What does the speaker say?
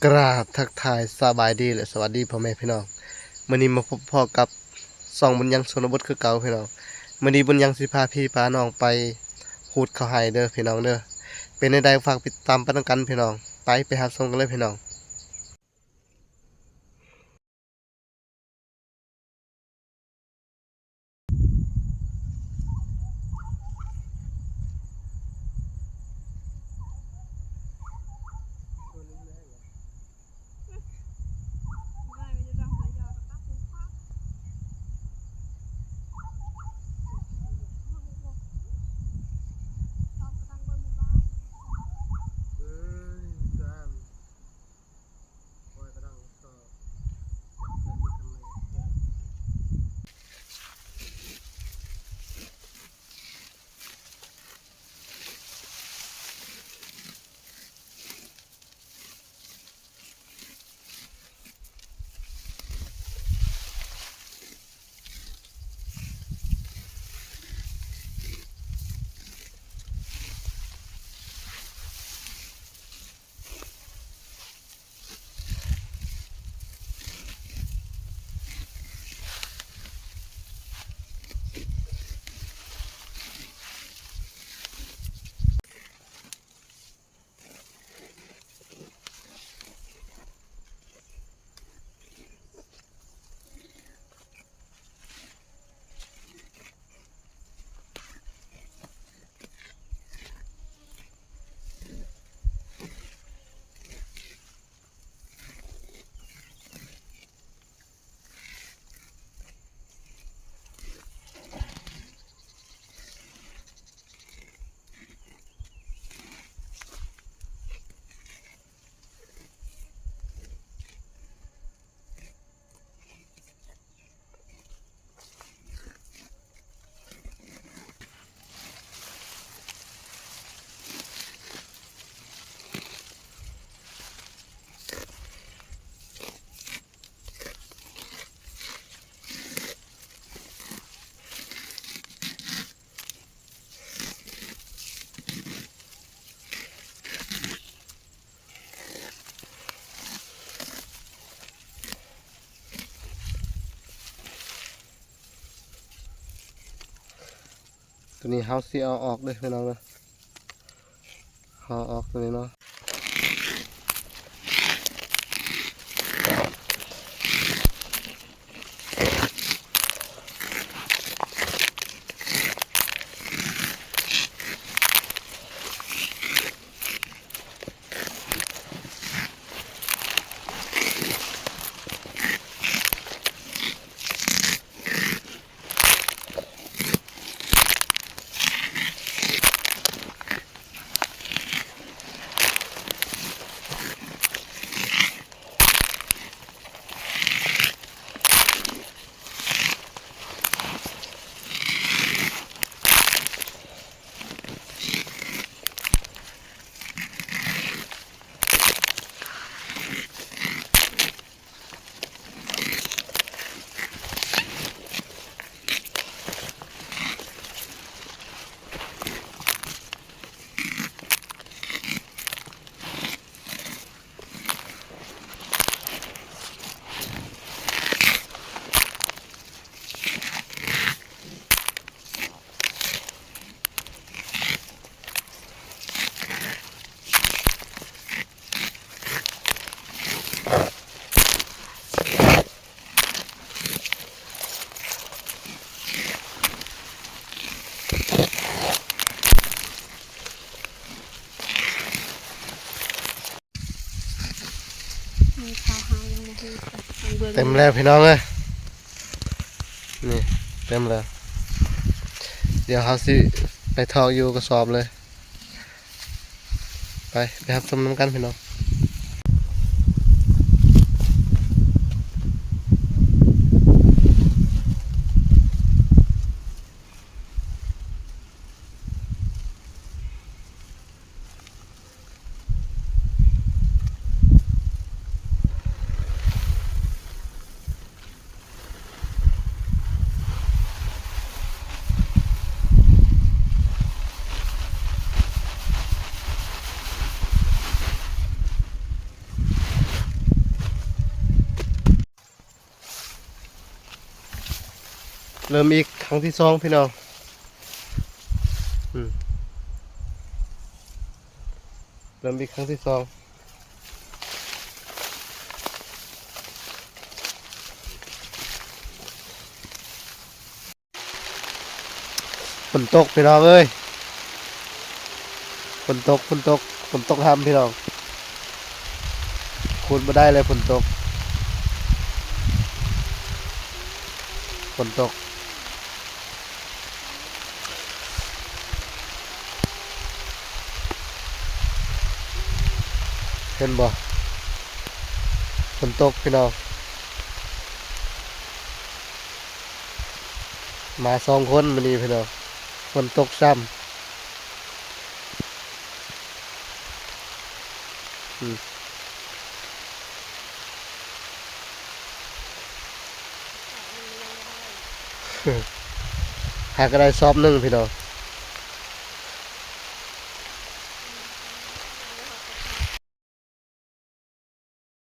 ກະລາບທັກທາຍສະບາຍດີ ແລະ ສະຫວັດດີພໍ່ແມ່ພີ່ນ້ອງ. ມື້ນີ້ມາພົບພໍ້ກັບຊ່ອງບຸນຍັງຊົນນະບົດຄືເກົ່າພີ່ນ້ອງ. ມື້ນີ້ບຸນຍັງຊິພາພີ່ພານ້ອງໄປຂູດເຂົ້າໄຮ່ເດີພີ່ນ້ອງເດີ. ເປັນແນວໃດ ຝາກຕິດຕາມໄປນຳກັນພີ່ນ້ອງ. ໄປ ໄປຮັບຊົມກັນເລີຍພີ່ນ້ອງ. ໂຕນີ້ເຮົາຊິເອົາອອກເດີພີ່ນ້ອງເດີ. ເຮົາເອົາອອກໂຕນີ້ເນາະ. ເຕັມແລ້ວພີ່ນ້ອງເອີຍ ນີ້ເຕັມແລ້ວ. ດຽວເຮົາຊິໄປຖອກຢູ່ກະສອບເລີຍ. ໄປ ໄປຮັບຊົມນຳກັນພີ່ນ້ອງ. ເ ເລີ່ມອີກຄັ້ງທີສອງພີ່ນ້ອງ ອືມ ເລີ່ມອີກຄັ້ງທີສອງ. ຝົນຕົກພີ່ນ້ອງເອີຍ ຝົນຕົກ ຝົນຕົກ ຝົນຕົກຫ້ຳພີ່ນ້ອງ ຂູດບໍ່ໄດ້ເລີຍ ຝົນຕົກ ຝົນຕົກ. ເຫັນບໍ່? ຝົນຕົກພີ່ນ້ອງ ມາສອງຄົນມື້ນີ້ພີ່ນ້ອງ ຝົນຕົກຊ້ຳ ອືມ ຫາກໍໄດ້ສອບໜຶ່ງພີ່ນ້ອງ.